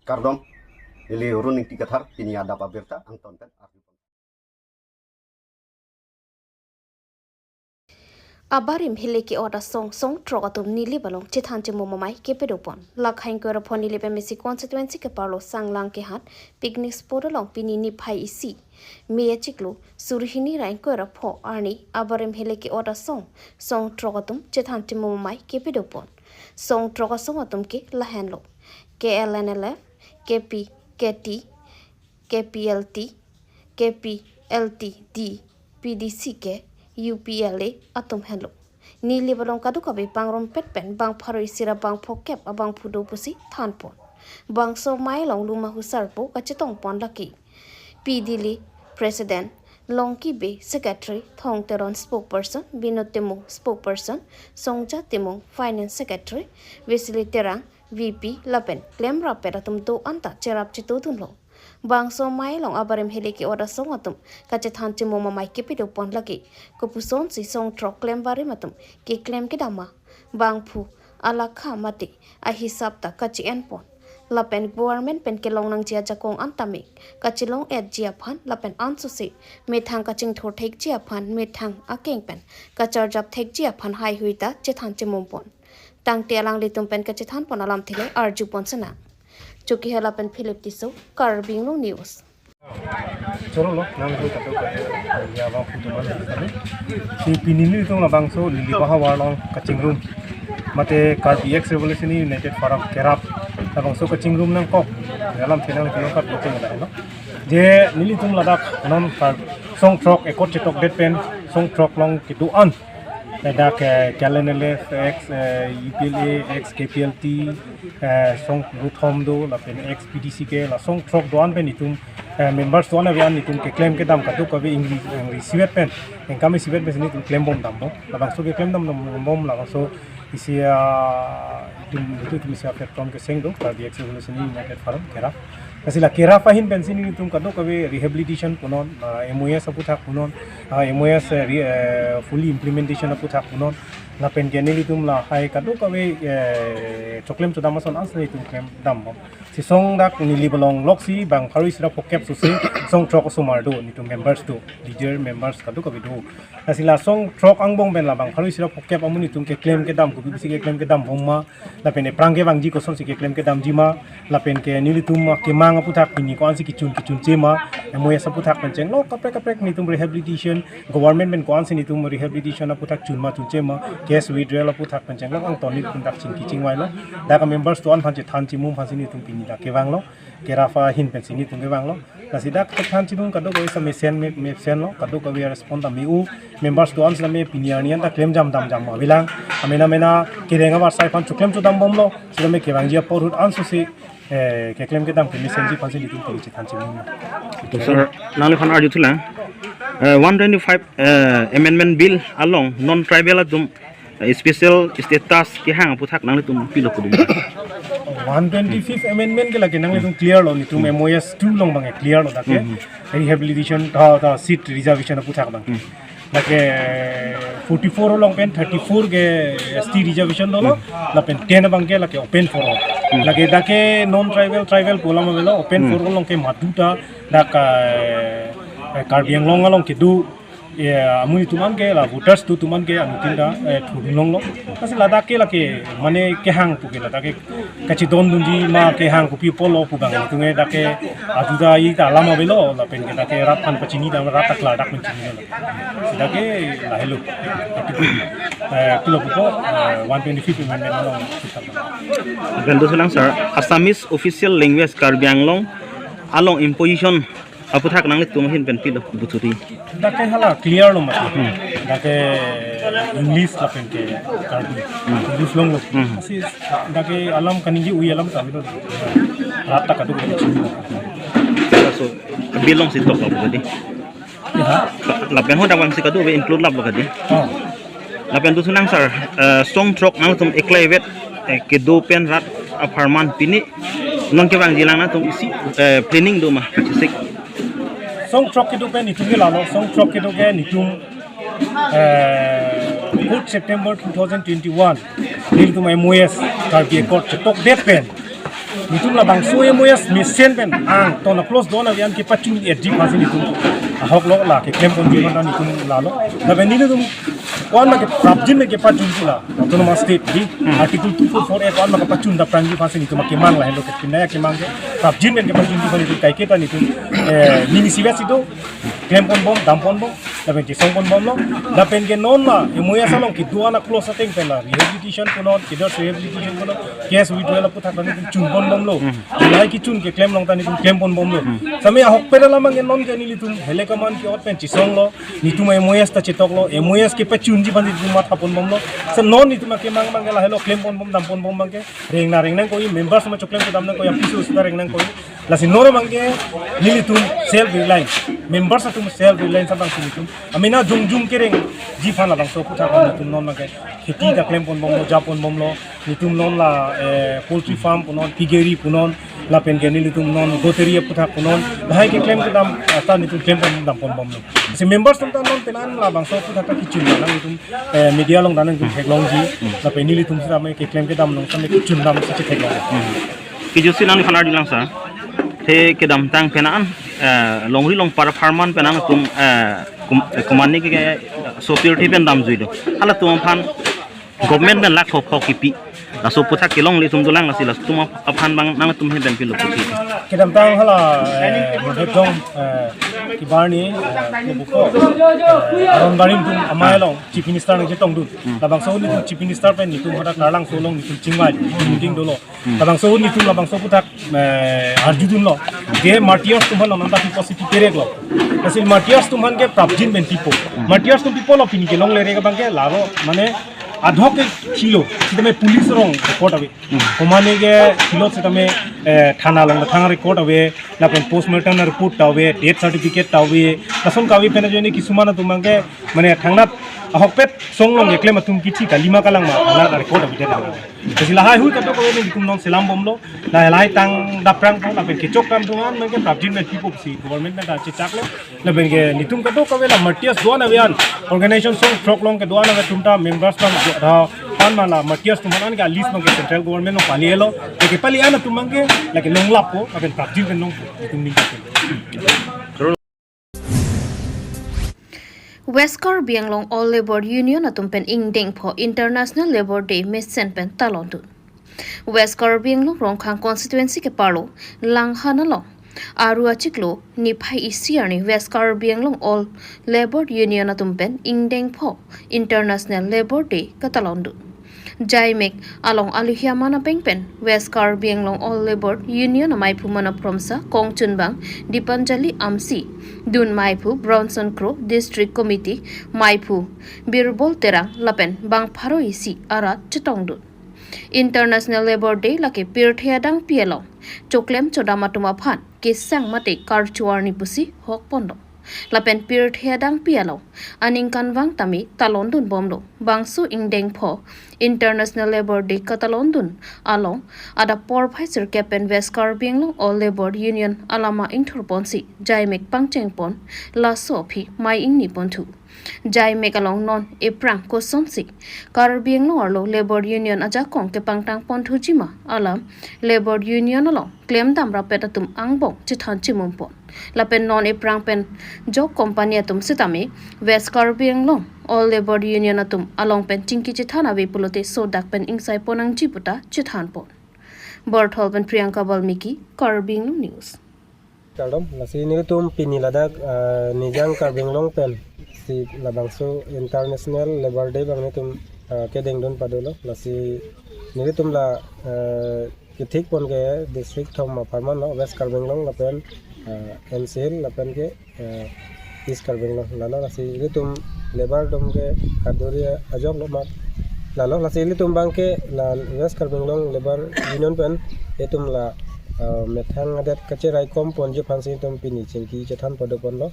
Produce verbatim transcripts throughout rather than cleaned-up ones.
Kardom, neli Run Ingti Kathar, pini adap abirta angton pen arju. Abarim hile ke-ot asong song throk atum Nilip along chethan chemum amei kepadopon. Lakhai ingkoi ra pho Nilip M A C constituency keparlo Sanglang kehat picnic spot along pini niphai isi May achiklo suri hini ra ingkoi ra pho arni abarim hile ke-ot asong song throk atum chethan chemum amei kepadopon. Song throk asong atum ke lahenlo: K L N L F, K P, K T, K P L T, K P L T D, P D C K, U P L A atum henlo. Nilip along kadokave pangrumpet pen bang pharo isi ra bang phokep abangphu do pusi thanpon. Bangso amei along luma husarpo kachetongpon lake P Dili President, Longki Bey Secretary, Thong Teron Spokesperson, Binod Timung Spokesperson, Songja Timung Finance Secretary, Wesley Terang V P lapen klemrappet atum do-an ta cherap chetodunlo. Bangso amei along abarim hile ke-ot asong atum kachethan chemum amei kepadopon lake kopusonsi song throk klem barim atum keklem kedam ma, bangphu alakha mate ahisap ta kachi-enpon. Lapen government pen kelong nangji ajakong an tame kachelong-etji aphan lapen ansose methang kachingthur thekji aphan methang akeng pen kacharjap thekji aphan haihui ta chethan chemumpon. Tangte alanglitum pen kachethanpon alamthe le arjupon sena. Chokihola pen Philip Tisso, Karbi Anglong News. Choro lo, nang itu kado kado, ya, bang, itu mana kami. Si pini nelitum labangso Nilip ahavar along kachingrum. Mate Karbi Ex Revolutionary United Forum kerap labangso kachingrum nangkok. Alamthe nang itu kap itu mana, no? Je nelitum ladak non kar song throk ekot chetokdet pen song throk along kedo-an, ladak, eh, K L N L F, ex, eh, U P L A, ex K P L T, eh, song ruthom do, lapen ex P D C K, la song throk do-an pen itum, eh, members do-an ave an itum keklem kedam kadokave ingri, ingri isivet pen, engkam isivet pen si itum klembom damlo. Labangso keklem dam dam bom labangso isi, ah, itum, itum, itum isi platform keseng do, Karbi Ex Revolutionary United Forum, kerap. Lasi la kerap ahin pensi nelitum kadokave rehabilitation punon, ah, M O S aputhak punon, ah, M O S, eh, re-, eh, fully implementation aputhak punon. Lapen ke nelitum lahai kadokave, eh, choklem chodam ason ansi nelitum klemdambom. Si song dak Nilip along loksi bang pharo isi ra phokep sose song throk osomar do, nelitum members do, leader members kadokave do. Lasi la song throk angbong pen la bang pharo isi ra phokep amonit itum keklem kedam, kopi pusi keklem kedambom ma, lapen ephrang kevangji kosonsi keklem kedamji ma, lapen ke nelitum kemang aputhak pini ko-ansi kechun kechunche ma, M O S aputhak pen chenglok kaprek kaprek nelitum rehabilitation, government pen ko-ansi nelitum rehabilitation aputhak chun ma chunche ma, case withdrawal aputhak pen chenglok angton nelitum dak chingki chingvailo. Dak members do-an aphan chethan chemum aphansi nelitum pini dak kevanglo. Kerap ahin pensi nelitum kevanglo. Lasi dak chethan chedun kadokave sa mesen me, mesenlo, kadokave respond ta me-u, members do-an sitame pini arni an ta klemdam damdam avelang. Amena mena kereng avarsai aphan choklem chodambomlo. Sitame kevangji apor ahut ansose, eh, keklem kedam kemesenji aphansi nelitum pini chethan chedun. To sir, nangliphan arjuthulang. Eh, one twenty-five, eh, Amendment Bill along non-tribal atum, eh, special status kehang aputhak nanglitum pilo kudun? One twenty-fifth Amendment ke lake nanglitum clear lo, nelitum M O S two along abang clear lo dak ke. Hmm. Rehabilitation, ta, ta seat reservation aputhak abang. Hmm. Lake forty-four along pen thirty-four ke S T reservation dolo, hmm, lapen ten abang ke lake open for all. Hmm. Lake dak ke non-tribal, tribal pu alam avelo, open, hmm, for all along ke madu ta dak, eh, Karbi Anglong along kedo, eh, amonit atum an ke la voters atum an ke anutin ta, eh, thudunlonglo. Lasi ladak ke lake mane kehang pu ke ladak ke kachedondunji ma kehang kopi pulo pu abang itum ke dak ke adu ta ita alam avelo lapen ke dak ke rat aphan pachini ta rat ta klardak pen chinilo. Lasi dak ke lahelo. Eh, pilo pupo, eh, one twenty-fifth Amendment along. Lapen dothulang sir, Assamese official language Karbi Anglong along imposition aputhak nanglitum ahin pen pilo buthuri? Dak ke hala clear lo mati. Hmm. Dak ke English lapen ke Karbi. Hmm. English longlo. Hmm. Lasi dak ke alam kaningje-ui alam ta avelo. Rat ta kadokave chinilo. So, bill alongsi tok lo tadi. Ya. Lapen ho dak vangsi kadokave include lap lo tadi. Oh. Lapen dothulang sir, eh, song throk nangtum eklai vet, eh, kedo pen rat apharman pini non kevangjilang nangtum isi, eh, planning do ma kachesik? Song throk kedo pen itum ke lalo, song throk kedo ke nelitum, eh, fourth September two thousand twenty-one nelitum M O S Karbi Accord chetokdet pen Nelitum labangso M O S mesen pen angton a-clause do-an avi an kepachun-etji aphansi nelitum ahok lo la keklem ponji aphan ta nelitum lalo. Lapen nelitum ko-an ma ke prapjin pen kepachunji la Autonomous State di Article two four four A ko-an ma kepachun dap prangji aphansi nelitum akemang lahelo ke pinai akemang ke prapjin pen kepachunji aphan nelitum kaiketa nelitum eh nini siva sido klem ponbom, dam ponbom, lapen chesong ponbomlo. Lapen ke non la M O S along kedo-an a-clause ateng pen la rehabilitation punon, cadres rehabilitation punon, case withdrawal aputhak nelitum chun ponbomlo. July kechun keklem along ta nelitum klem ponbomlo. Sami ahokpet alam abang ke non ke nelitum hele kaman ke-ot pen chesonglo, nelitum M O S ta chetoklo, M O S kepachunji aphan nelitum matha ponbomlo. Si non nelitum akemang abang ke lahelo klem ponbom, dam ponbom abang ke. Rengna reng nangkok, members ma choklem kedam nangkok, ya piso sita reng nangkok. Lasi non abang ke nelitum self reliance, members atum self reliance abangsi nelitum amena jongjung kerengji aphan labangso aputhak nelitum non abang ke kheti ta klem ponbomlo, ja ponbomlo, nelitum non la eh, poultry farm punon, piggery punon, lapen ke nelitum non goatry aputhak punon, lahai keklem kedam ta nelitum klem pon dam ponbomlo. Si members atum ta non pen an labangso aputhak ta kechun nang nelitum eh, media along ta nelitum theklongji, lapen nelitum sitame keklem kedam along sitame kechun dam si chetheklong. Kejutsi nangliphan arjulang sir. The kedamtang pen an eh, longri longpar apharman pen an atum eh, kum- eh, kumani ke sopir the pen damjui do. Halatum aphan government pen lakh phok phok kipi. Laso aputhak kelongle atum dolang, lasi laso atum aphan abang nangtum ahin pen pilo pusi. Kedamtang hala eh, Murhedong eh, kebarni eh, kebuko eh, Aron Barim atum amei along Chief Minister nangchetongdun. Labangso nelitum Chief Minister pen nelitum hadak Taralangso along nelitum chingvai meeting dolo. Labangso nelitum labangso aputhak eh, arjudunlo. Ke martyrs atum aphan non ta pipo si pipereklo. Lasi martyrs atum aphan ke prapjin pen pipo. Martyrs atum pipolo, pini kelongle re abang ke laro mane adhok ke thilo, sitame police arong record ave. Komane ke thilo sitame eh, thana along thang record ave, lapen postmortem report ta ave, death certificate ta ave, lason kave pen ajoine kisuman atum abang ke mane thangnat ahokpet song along keklem atum kithi kalima kalang ma thangnat record ave det. Lasi lahai hui kadokave nelitum non selam bomlo, lahai tang dap prangpo, lapen kechok kam atum an abang ke prapjin pen pipo si government pen ta chechaklo. Lapen ke nelitum kadokave la martyrs do-an avi an, organization song throk along kedo-an avi atum ta members abang ke tha pan ma la martyrs atum an ke a-list abang ke central government along pali-etlo. Ke pali an atum abang ke lake longlappo, lapen prapjin pen longpo, nelitum ning. West Karbi Anglong All Labour Union atum pen ingdeng pho International Labour Day mesen pen talondun. West Karbi Anglong Rongkhang constituency keparlo Langhan along Aru achiklo niphai isi arni West Karbi Anglong All Labour Union atum pen ingdeng pho International Labour Day katalondun. Jaimek along aluhi aman apeng pen West Karbi Anglong All Labour Union amaiphu Manop Khromsa, kongchunbang Dipanjali Amsi, dun maiphu Bronson Kro, District Committee maiphu Birbol Terang lapen bang pharo isi arat chetongdun. International Labour Day lake pirthe adangpi along choklem chodam atum aphan kesang mate karcho arni pusi hok ponlo. Lapen pirthe adangpi along aningkanvang tame talondun bomlo. Bangso ingdeng pho International Labour Day katalondun along adap porphai sirkep pen West Karbi Anglong All Labour Union alama ingthur ponsi jaimek pangcheng pon, laso aphi mei ingni ponthu. Jaimek along non ephrang kosonsi Karbi Anglong arlo Labour Union ajakong kepangtang ponthuji ma alam Labour Union along klemdam rapet atum angbong chethan chimum pon. Lapen non ephrang pen jok company atum sitame West Karbi Anglong All Labour Union atum along pen chingki chethan ave pulote sodak pen ingsai pon nangji puta chethan pon. Borthol pen Priyanka Balmiki, Karbi Anglong News. Kardom, lasi nelitum pini ladak ah, Nijang Karbi Anglong pen si labangso International Labour Day abang nelitum ah, kedengdun padolo. Lasi nelitum la ah, kethik pon ke district thom apharman lo, West Karbi Anglong lapen ah, N C Hills lapen ke ah, East Karbi Anglong. Lalo lasi ilitum labour atum ke kaduri ajok lo mat. Lalo lasi ilitum abang ke la West Karbi Anglong Labour Union pen itum la ah, methang adet kacherai kom ponji aphansi itum pini chingki chethan pado ponlo.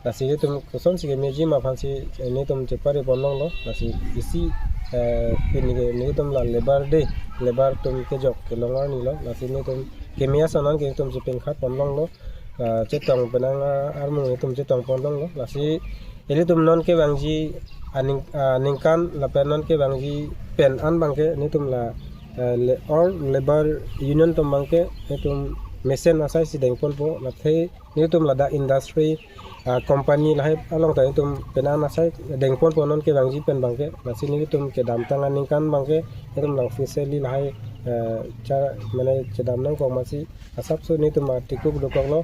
Lasi itum kosonsi kemeji ma aphansi nelitum chepari pon longlo. Lasi isi ah, pini ke nelitum la Labour Day, labour atum kejok kelong arni lo. Lasi nelitum keme ason an ke itum chepengkhat pon longlo. Ah, chetong penang ah, armung itum chetong pon longlo. Lasi ilitum non kevangji aning ah, ningkan lapen non kevangji pen an abang ke nelitum la eh, le-, all labour union atum abangke itum mesen asai si dengponpo, athe nelitum ladak industry, ah, company lahai along ta itum penang asai dengponpo, non kevangji pen abangke. Lasi nelitum kedamtang aningkan abangke itum lang officially lahai, eh, cha, mane chedam nangkok, amatsi asapso nelitum atikuk dokoklo.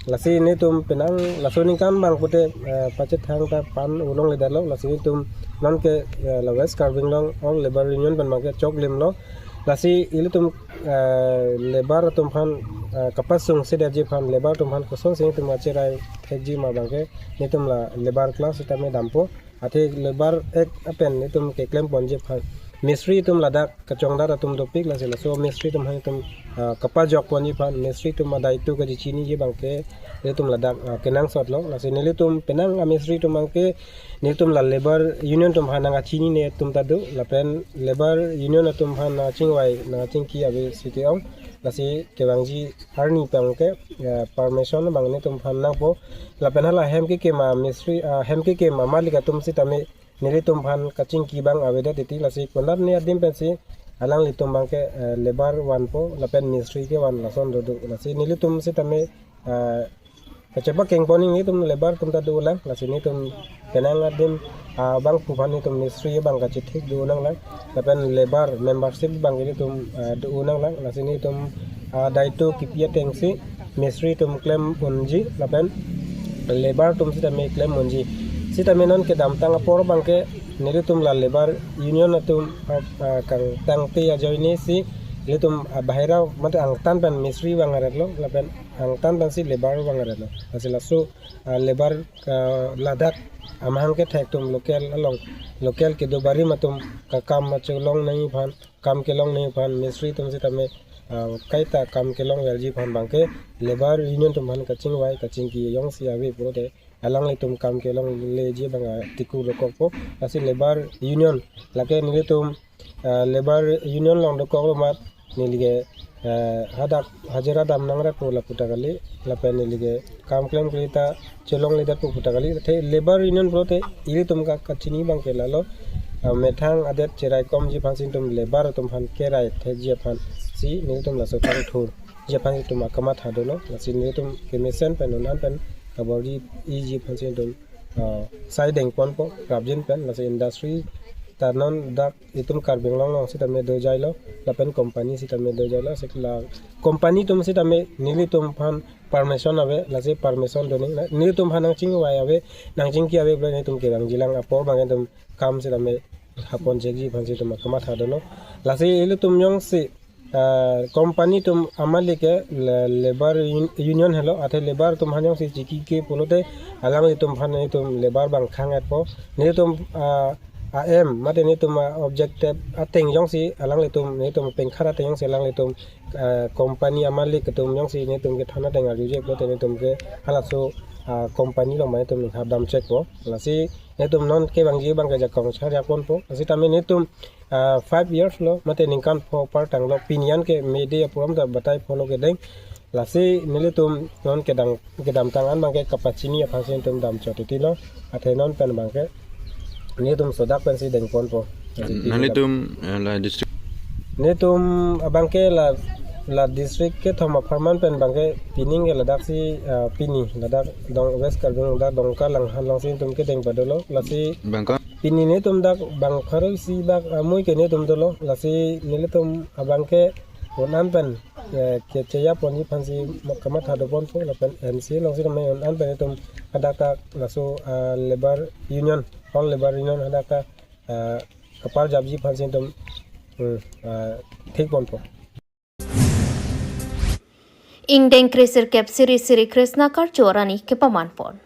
Lasi nelitum penang laso aningkan abang pute, eh, pachethang ta pan ulong ledetlo. Lasi nelitum non ke, eh, la West Karbi Anglong all labour union pen abangke choklimlo. Lasi ilitum, eh, labour atum aphan, eh, kapasung sedetji aphan, labour atum aphan kosonsi nelitum acherai thekji ma abangke nelitum la labour class sitame dampo. Athe labour act apen itum keklemponji aphan, mistri atum ladak kachongdat atum dopik, lasi laso mistri atum aphan itum, ah, kapajokponji aphan, mistri atum adaitu kachechiniji abangke itum ladak, ah, kenangsotlo. Lasi nelitum penang amistri atum abangke nelitum la labour union atum aphan nangkachinine atum ta do, lapen labour union atum aphan nangkachingvai nangkachingki ave siti ong. Lasi kevangji arni abangke, eh, permission abang nelitum aphan nangpo. Lapen hala hem kekim amistri, ah, hem kekim amalik atum sitame nelitum aphan kachingki abang avedet titi, lasi konatne adim pensi alanglitum abangke, eh, labour vanpo lapen mistri kevan lason dodo. Lasi nelitum sitame, eh, kachepakengpon nelitum labour atum ta dolang, lasi nelitum penang adim, ah, abangphu aphan nelitum mistri abang kachethik donanglang, lapen labour membership abang nelitum, ah, donanglang, lasi nelitum, ah, adaitu kipi atengsi mistri atum klem unji lapen labour atum sitame klem unji. Sitame non kedamtang apor abangke nelitum la labour union atum, ah, ah, kangtangte ajoine si nelitum, ah, bahira mate angtan pen mistri vangaretlo lapen angtan pensi labour vangaretlo. Lasi laso, ah, labour, ah, ladak amahang kethek atum local along, local kedo barim atum kakam cholong nangji aphan, kam kelong nangji aphan, mistri atum sitame, ah, kaita kam kelongverji aphan abangke labour union atum aphan kachingvai kachingki jongsi ave pulote alanglitum kam kelongleji abang atikuk dokokpo. Lasi labour union lake nelitum, ah, labour union along dokoklo amat neli ke, eh, hadak hajira dam nangrepo lapu ta kali, lapen neli ke kam klem kali ta cholongledetpo pu ta kali. Athe labour union pulote ilitum ka, kachini abangke lalo, ah, methang adet cheraikomji aphansi itum labour atum aphan kerai thekji aphansi nelitum laso kangthurji aphansi itum akamatha dolo. Lasi nelitum kemesen pen un-an pen kaborji iji aphansi itum, ah, sai dengponpo prapjin pen. Lasi industry ta non dak itum Karbi Anglong along sitame dojailo, lapen company sitame dojailo, sik la company atum sitame nelitum aphan permission ave, lasi permission doning, na, nelitum aphan nangchingvai ave, nangchingki ave pulote nelitum kevangjilang apor abang itum kam sitame hapon chekji aphansi itum akamatha dolo. Lasi ilitum jongsi, ah, company atum amalik ke la-, labour un-, union helo, athe labour atum aphan jongsi chikike pulote alanglitum aphan itum labour abang khang-etpo. Nelitum, ah, a-aim mate nelitum a-objective ateng jongsi alanglitum, nelitum pengkhar ateng jongsi alanglitum, ah, company amalik atum jongsi nelitum kethan ateng arjuje pulote nelitum ke halaso, ah, company along ma nelitum hap damchekpo. Lasi nelitum non kevangji abangke jakong chariaponpo. Lasi tame nelitum, ah, five years lo mate ningkan pho par tanglo, pini an ke mede apuram ta batai pholo kedeng. Lasi nelitum non kedang, kedamtang an abangke kapachini aphansi itum damchot titilo. Athe non pen abangke nelitum sodak pensi dengponpo. Nanglitum, eh, la district? Nelitum abangke la, la district kethom apharman pen abangke pining ke ladaksi, ah, pini ladak dong West Karbi Anglong dak Dongka Langhan alongsi itum kedeng padolo. Lasi bangka pini nelitum dak bang pharo isi bak amui ke nelitum dolo. Lasi nelitum abangke un-an pen, eh, kecheyaponji aphansi ma-, kamatha doponpo lapen M C alongsi tame un-an pen itum hadak ta laso, ah, labour union, all labour union hadak ta, ah, kaparjapji aphansi itum, hmm, ah, thikponpo. Ingdeng kresirkep Sri Sri Krishna Karcho Arani kepamanpon.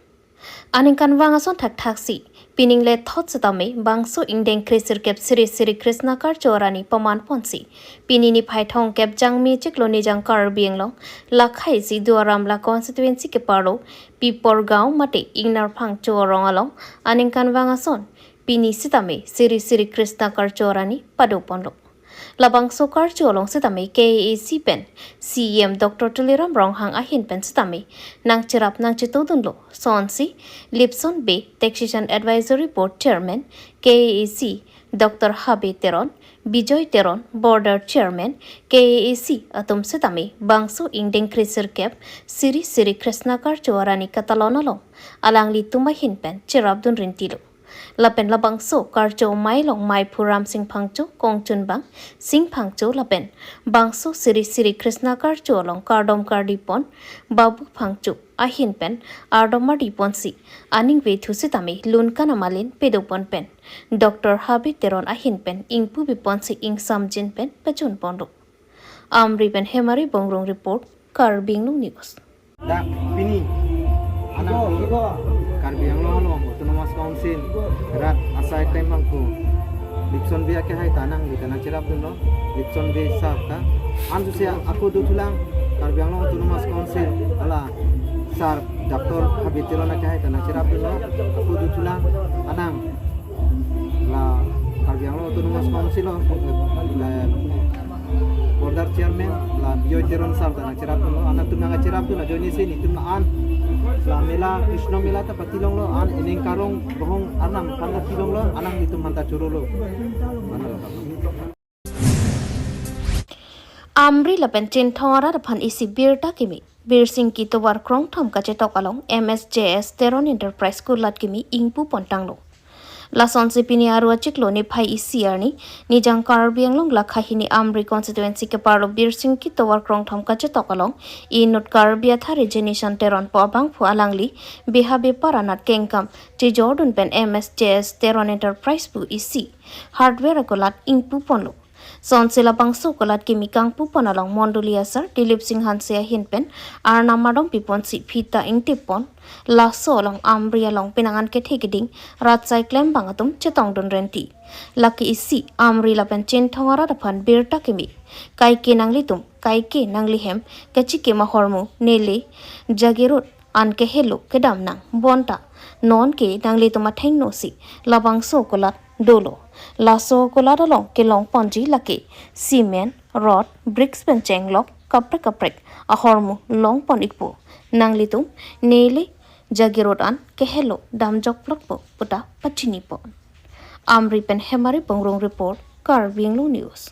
Aningkanvang ason thakthaksi, pining le thot setame bangso ingdeng kresirkep Sri Sri Krishna Karcho Arani pamanponsi, pini niphai thomkep Jangmi chiklo Nijang Karbi Anglong, lakhai si Duar Amla constituency keparlo, Piporgaon mate Ingnarphang Chorong along, aningkanvang ason, pini setame Sri Sri Krishna Karcho Arani padoponlo. Labangso karcho along setame K A A C pen C E M Doctor Tuliram Ronghang ahin pen setame nangcherap nangchetongdunlo. Sonsi Lipson Bey, Taxation Advisory Board Chairman, K A A C, Doctor Habe Teron, Bijoy Teron, Border Chairman, K A A C atum setame bangso ingdeng kresirkep Sri Sri Krishna Karcho arni katalon along alanglitum ahin pen cherapdun rintilo. Lapen labangso karcho amei along meiphu Ramsing Phangcho, kongchunbang Sing Phangcho lapen bangso Sri Sri Krishna Karcho along kardom kardi pon Babu Phangcho ahin pen ardom ardi ponsi aning vethu setame lun kanam alin pedopon pen Doctor Habe Teron ahin pen ingpu biponsi ingsamjin pen pachun ponlo. Amri pen Hemari Bongrung report, Karbi Anglong News. Dak pini anak Karbi Anglong along Autonomous Council rat asai klem abangphu Lipson Bey akehai ta nangli ta nangcherapdunlo. Lipson Bey sir ta ansusia ako dothulang, Karbi Anglong Autonomous Council ala sir Doctor Habe Teron akehai ta nangcherapdunlo, ako dothulang anang la Karbi Anglong Autonomous Council along, eh, Border Chairman la Bijoy Teron sir ta nangcherapdunlo, anatum nangcherapdun ajoinesi nelitum la-an la mela, Krishna Mela ta patilonglo, an ening karong bohong arnam aphan ta tilonglo, alanglitum aphan ta chorolo. Amri lapen Chinthong arat aphan isi birta kimi Birsingki tovar krongthom kachetok along M S J S Teron Enterprise kulat kimi ingpu pontanglo. Lasonsi pini Aru achiklo niphai isi arni, Nijang Karbi Anglong lakha hini Amri constituency keparlo Birsingki tovar krongthom kachetok along inut Karbi athare Jenison Teron pu abangphu alangli beha bepar anat kengkam chejordun pen M S J S Teron Enterprise pu isi hardware akulat ingpu ponlo. Sonsi labangso kulat kimi kangpu pon along mondoli asar Dilip Sing Hanse ahin pen arnam ardom piponsi phita ingtip pon. Laso along Amri along penang an kethe keding rat asai klem abang atum chetongdun renti. Lake isi Amri lapen Chinthong arat aphan birta kimi. Kaike nanglitum, kaike nangli hem kachikim ahormu, nele, jagerut an kehelo kedam nang, bonta nonke nanglitum athengno si labangso kulat dolo. Laso kulat along kelong ponji lake cement, rod, bricks pen chenglok kaprek kaprek ahormu long pon ikpo. Nanglitum nele jagerut an kehelo damjok plotpo puta pachini pon. Amri pen Hemari Bongrung report, Karbi Anglong News.